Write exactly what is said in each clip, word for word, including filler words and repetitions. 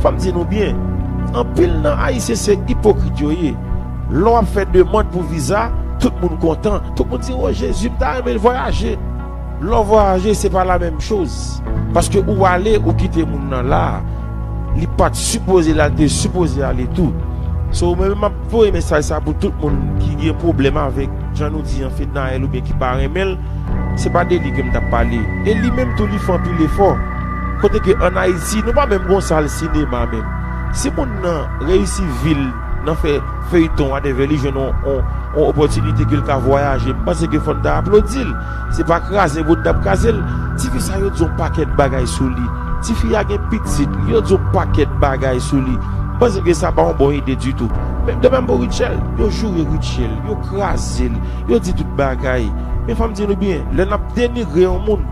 Fò m di nou byen, anpil nan Ayisyen se ipokrit yo ye. Lè w ap fè demann pou viza, tout moun kontan. Tout moun di, "O Jezi, m ta renmen vwayaje." Lè w vwayaje, se pa la menm choz. Paske ou ale, ou kite moun nan la. Li pa t sipoze la, li te sipoze ale tou. So, mwen menm, m ap voye mesaj sa pou tout moun ki gen pwoblèm avèk jan nou di an Fednaelle oubyen ki pa renmen l. Se pa de li ke m t ap pale. E li menm tou, li fè anpil efò. Kote ke ann Ayiti, nou pa menm gon sal sinema menm. Si moun nan reyisi vi l nan fè feyton, whatever, li jwenn on, on, on opòtinite ke l ka vwayaje, m panse ke fò n ta aplodi l. Se pa kraze bout n ap kraze l. Tifi sa yo di yon pakèt bagay sou li. Tifi a gen pitit, yo di yon pakèt bagay sou li. M panse ke sa pa yon bon ide ditou. Men de menm pou Rutshelle, yo joure Rutshelle, yo kraze l, yo di tout bagay. Men fò m di nou byen, lè n ap denigre yon moun,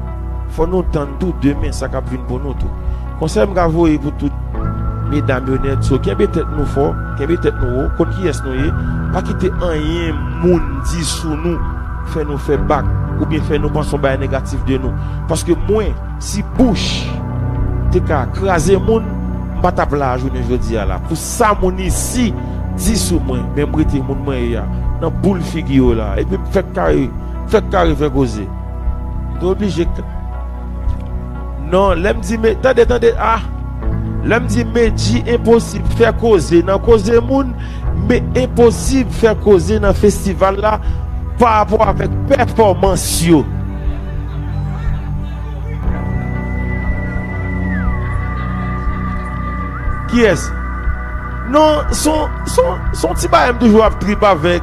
fò nou tann tou demen sa k ap vin pou nou tou. Konsèy m ka voye pou tout medam yo nèt, so kenbe tèt nou fò, kenbe tèt nou wo, konn kiyès nou ye, pa kite anyen moun di sou nou fè nou fè bak, oubyen fè nou panse yon bagay negatif de nou. Paske mwen, si bouch te ka kraze moun, m pa t ap la a jounen jodi a la. Pou sa moun isi di sou mwen, men m rete moun mwen ye a, nan boul figi yo la. Epi m fèk kare, fèk kare fè koze. M te oblije k-, non, lè m di me-, tande, tande, ah! Lè m di Medjy enposib fè koze nan koze moun, men enposib fè koze nan festival la pa rapò avèk pèfòmans yo. Kiyès? Non, son, son, son ti bagay m toujou ap trip avèk.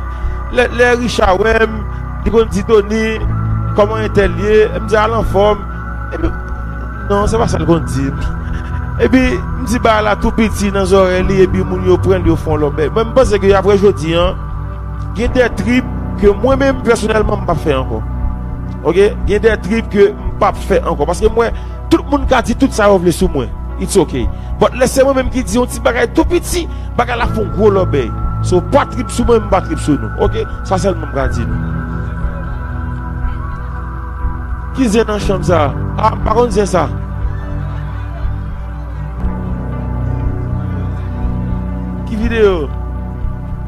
Lè, lè Richard wè m, li konn di, "Tony, kòman entèl ye?" M di, "Al anfòm." Epi, non, se pa sa l konn di m. Epi, m di bagay la tou piti nan zòrèy li, epi moun yo pran l, yo fè yon lòbèy. Mwen, m panse ke apre jodi a, gen de trip ke mwen menm, pèsonèlman, m p ap fè ankò. Oke? Gen de trip ke m p ap fè ankò. Paske mwen, tout moun ka di tout sa yo vle sou mwen. It's ok. But lè se mwen menm ki di yon ti bagay tou piti, bagay la fè yon gwo lòbèy. So, pa trip sou mwen, m pa trip sou nou. Oke? Sa sèlman m ka di nou. Ki zen nan chanm sa? Ah, m pa konn zen sa. Ki videyo?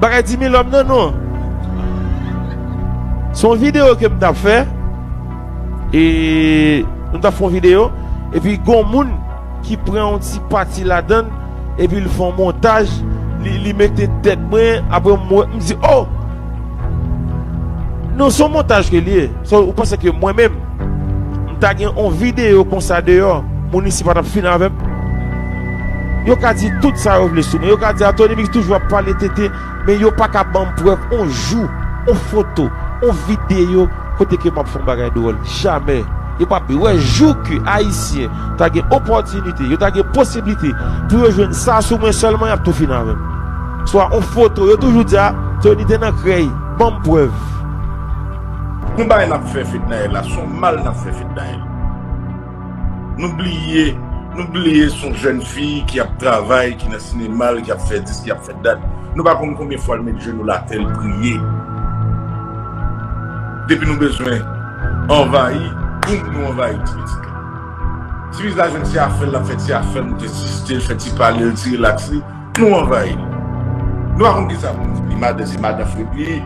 Bagay di mil lòm nan, non. Se yon videyo ke m t ap fè. E nou t ap fè yon videyo. Epi gon moun ki pran yon ti pati ladan l, epi l fè yon montaj, li, li mete tèt mwen, apre m wè, m di, "Oh! Non, se yon montaj ke li ye." So, ou panse ke mwen menm, m ta gen yon videyo konsa deyò, moun isi pa t ap fin avè m? Yo ka di tout sa yo vle sou mwen. Yo ka di, "A, Tony Mix toujou ap pale tenten," men yo pa ka ban m prèv yon jou, yon foto, yon videyo kote ke m ap fè yon bagay dwòl. Jamè. Yo p ap wè jou ke Ayisyen ta gen opòtinite, yo ta gen posiblite pou yo jwenn sa sou mwen sèlman, y ap tou fin avè m. Swa yon foto, yo toujou di, "A, Tony te nan krèy." Ban m prèv. Yon bagay n ap fè Fednaelle la, se yon mal n ap fè Fednaelle. Nou bliye, nou bliye se yon jèn fi ki ap travay, ki nan sinema l, ki ap fè dis, ki ap fè dat. Nou pa konn konbyen fwa l met jenou l atè, l priye. Depi nou bezwen anvayi, boum, nou anvayi ti pitit la. Ti pitit la jwenn ti afè l, l ap fè ti afè l, moute ti site l, fè ti pale l, ti rilaks li. Nou anvayi l. Nou pa konn kisa pou nou di. Li madan, se madan Fredly.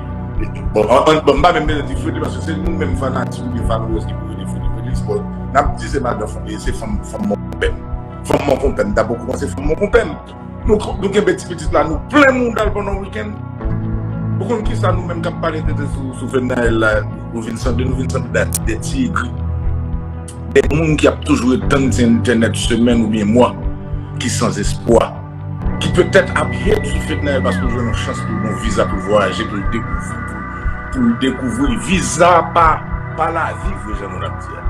Bon, an, an, bon, m pa menm bezwen di Fredly, paske se nou menm fanatik oubyen followers ki pou rele Fredly. Fredly, bon, n ap di se madan Fredly, se fanm, fanm mon konpè m. Fanm mon konpè m, ta poko kòmanse fanm mon konpè m. Nou, nou kenbe ti pitit la, nou plen mouda l pandan wikenn. Ou konn kisa nou menm k ap pale tenten sou, sou Fednaelle la, nou vin sanble, nou vin sanble de, de ti egri. De moun ki ap toujou ret tann ti entènèt semèn oubyen mwa, ki san espwa. Ki petèt ap hate sou Fednaelle paske l jwenn yon chans pou l gen yon viza pou l vwayaje, pou l dekouvri, pou, pou l dekouvri. Viza pa, pa lavi vre, jan nou ap di a.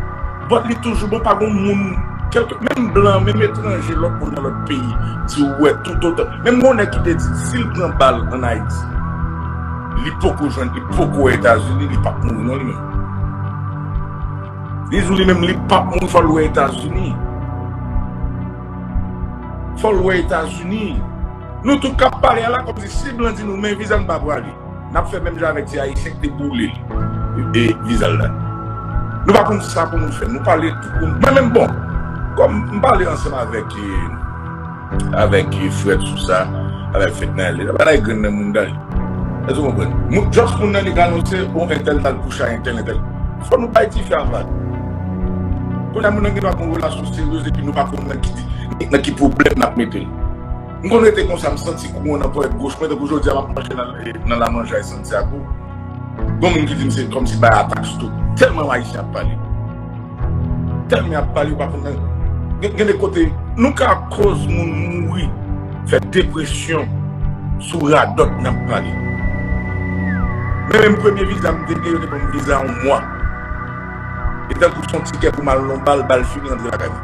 But li toujou bon, pa gon moun, kèlke, menm blan, menm etranje, lòt moun nan lòt peyi, di w wè toutotan. Menm gon nèg ki te di, si l pran bal ann Ayiti, li poko jwenn, li poko wè Etazini, li p ap mouri non li menm. Li di w li menm, li p ap mouri, fò l wè Etazini. Fò l wè Etazini. Nou tout k ap pale a la, kòmsi si blan di nou, men viza n pa prale. N ap fè menm jan avèk ti Ayisyen ki te boule l, e, viza l la. Nou pa konn sa pou nou fè. Nou pale tou. Mwen menm, bon, kòm m pale ansanm avèk, e, avèk Fred Sousa, avèk Fednaelle. Bagay grenn nan moun dan li. Èske w konprann? Moun, just moun nan li ka anonse, bon, entèl t al kouche a entèl, entèl. Fò nou bay ti fi a vag. Kounye a moun nan gen dwa gen yon relasyon seryez epi nou pa konn nan ki, nan ki pwoblèm n ap mete l. M konn rete konsa, m santi kouran nan pòyèt goch mwen, tankou jodi a m ap manje nan, nan La Manjay Santiago. Gon moun ki di m se kòmsi bay atak sou tout. Tèlman Ayisyen ap pale. Tèlman y ap pale, yo pa konn nan. Gen, gen de kote, nou ka koz moun mouri, fè depresyon sou radòt n ap pale. Men menm premye viza m te gen, yo te ban m viza yon mwa. E tankou se yon tikè pou m al nan bal, bal fini, antre lakay mwen.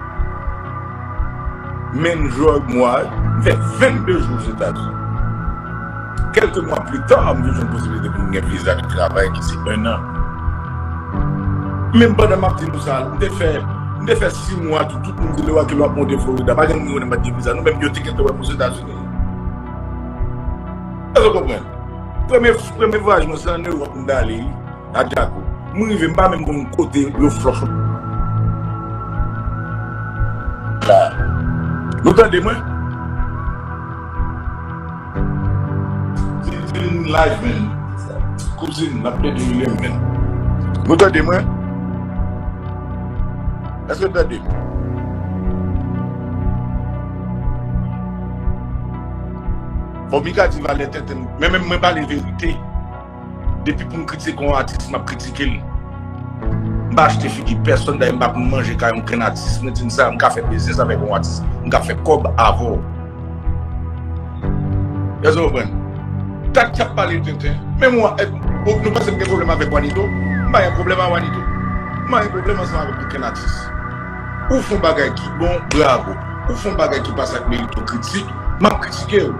Men jòy mwa, m fè vennde jou Ozetazini. Kèlke mwa pli ta, m vin jwenn posiblite pou m gen viza de travay ki se ennan. Menm pandan m ap di nou sa, m te fè, m te fè sis mwa tou, tout moun di lè w a kilè w ap monte Florida, pa gen moun ki konnen m pa t gen viza, nou menm yo te gentan wè m Ozetazini. Èske w konprann? Premye, premye vwayaj mwen se ann Ewòp m t ale wi. Adjago. M rive, m pa menm konn kote yo flòch. La. Nou tande mwen? Di, di n live, man. Kouzin, n ap plede rile, man. Nou tande mwen? Èske n tande m? Bon, Mika di valè tenten, men menm mwen pale verite. Depi pou m kritike yon atis, m ap kritike l. M pa achte figi pèsonn, dayè m pa konn manje kay okenn atis. Mwen di n sa, m ka fè biznis avèk yon atis, m ka fè kòb avè w. Èske w konprann? Gad ki ap pale tenten. Menm w, nou panse m gen pwoblèm avèk Wanito? M pa gen pwoblèm ak Wanito. M pa gen pwoblèm ansanm avèk okenn atis. Ou fè yon bagay ki bon, bravo. Ou fè yon bagay ki pase ak merito kritik, m ap kritike w.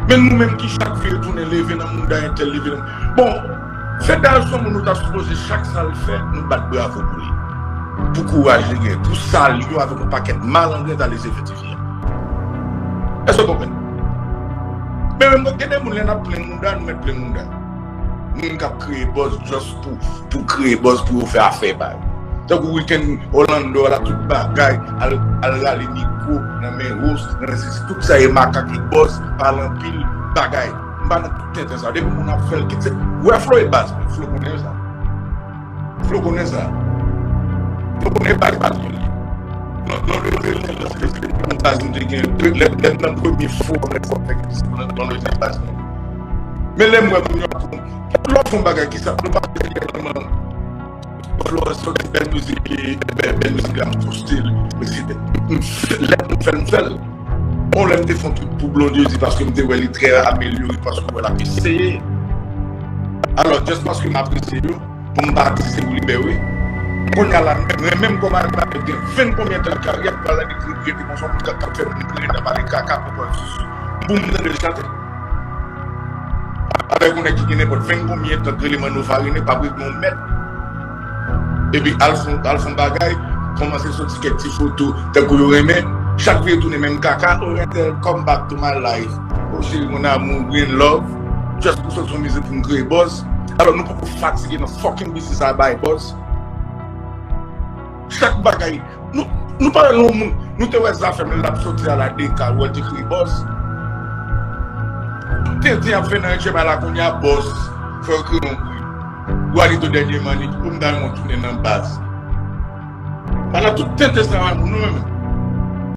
Men nou menm ki chak vire tounen leve nan mouda entèl, leve nan. Bon, Fednaelle se yon moun nou ta sipoze chak sa l fè, nou bat bravo pou li. Pou kouraj li gen, pou sa l yo avèk yon pakèt malandren ta lese fè tifi a. Èske w konprann? Men menm gen de moun lè n ap plenn mouda, nou mèt plenn mouda. Moun k ap kreye buzz just pou, pou kreye buzz, pou yo fè afè ba yo. Tankou wikenn Orlando a la, tout bagay, al, al rale mikwo nan men Rose, nan sesi, tout sa e makak e buzz, pale anpil bagay. M pa nan tout tenten sa. Depi moun ap fè l, kit se, wè Flo e baz mwen, Flo konnen sa. Flo konnen sa. Flo konnen baz, baz mwen. Non, non, non, non, non, non, non, baz mwen te gen, lè, lè m nan premye fo, premye fo fè kit se, non, non, non, baz mwen. Men lè m wè moun yo ap, lè w fè yon bagay ki sa, nou pa fè kèk manman. Florence soti bèl mizik li, bèl, bèl mizik la, m poste l. Men se lè m fè l, m fè l. Bon, lè m te fè yon tweet pou Blondedy paske m te wè li trè amelyore, paske wè l ap eseye. Alò, just paske m apresye yo, pou m pa di se pou li bè wi. Kounye a la, mwen menm kòm animatè, gen venn konbyen tan karyè, m pral rete konsa, moun k ap fè moun kriye nan pale kaka pou pran sou. Pou m tande l chante. Avèk yon nèg ki gen nenpòt venn konbyen tan k rele Manno Farine, p ap regle yon mèd. Epi al fon, al fon bagay, kòmanse soti kèk ti foto, tankou yo renmen, chak vire tounen menm kaka, oh, entèl, come back to my life. Oh, chérie, mon amour, we in love. Just pou soti yon mizik pou m kreye buzz. Alò, nou poko fatige nan fucking biznis a bay buzz. Chak bagay, nou, nou pa wè yon moun, nou te wè Zafèm lè l ap soti a la de ka, wè l te kreye buzz. Tout tenten ap fè nan H M I la kounye a buzz, fò yo kreye yon bri. Wanito dènyèman, li di, pou m ta renmen w tounen nan baz. Pandan tout tenten sa a, nou menm,